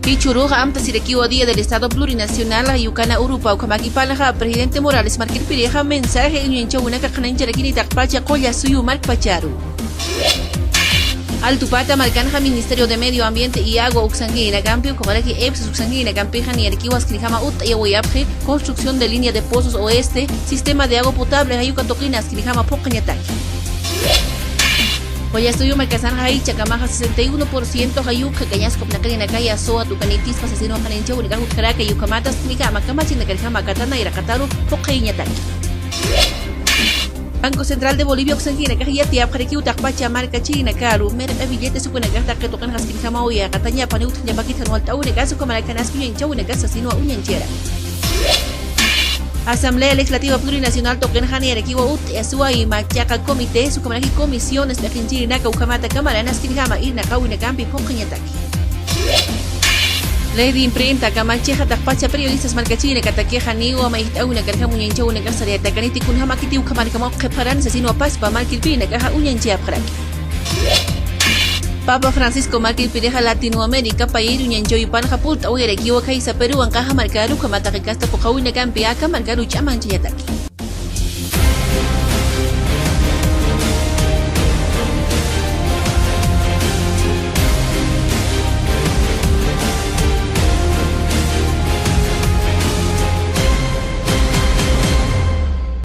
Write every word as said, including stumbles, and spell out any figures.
Jichhürux amtasirakiwa Día del Estado Plurinacional, jayukana urupa ukhamakipanaxa Presidente Morales markirpirixa mensaje uñanchäwinaka qhanañcharakini taqpacha Qullasuyu markpacharu. Altupata markanxa Ministerio de Medio Ambiente y Agua uksankiñanakampi ukhamaraki EPSAS uksankiñanakampixa niyarakiwa askirjama utt'ayawayapxi construcción de línea de pozos oeste, sistema de agua potable jayuka tuqina askirjama phuqhañataki. Qullasuyu markasanxa jichhakamaxa sesenta y uno por ciento jayuk jakañas qupnaqirinakaya SOAT ukanitispa sasinwa qhanañchäwinakax utjaraki ukhamata askirjama kamachinakarjama katana iraqataru phuqhayañataki. Banco Central de Bolivia uksankiñanakax yatiyapxarakiw taqpacha markachirinakaru mirq'i billetes ukanakax taqi tuqinxa askirjamaw yaqatañapa utjañapakit jan walt'äwinakas ukhamaraki jan aski uñanchäwinakas sasinwa uñanchayaraki. Asamblea Legislativa Plurinacional tuqinxa niyarakiwa utt'ayasiwa imachaqa comités ukhamaraki comisiones p'iqinchirinaka ukhamata Cámara naskirjama irnaqäwinakampi phuqhañataki. Red Imprenta kamachixa taqpacha periodistas markachirinakatakixa niwa mayjt'äwinakarjam uñanchäwinakax sariyatakaniti kunjamakiti ukhamarjamaw qhiparan sasinwa paspa markirpirinakaxa uñanchayapxaraki. Papa Francisco markirpirixa Latinoamérica payir uñanchäwipanxa purt'awayarakiwa khaysa Perú anqaxa markaru ukhamat taqi kasta phuqhawinakampi aka markaru ch'amanchañataki.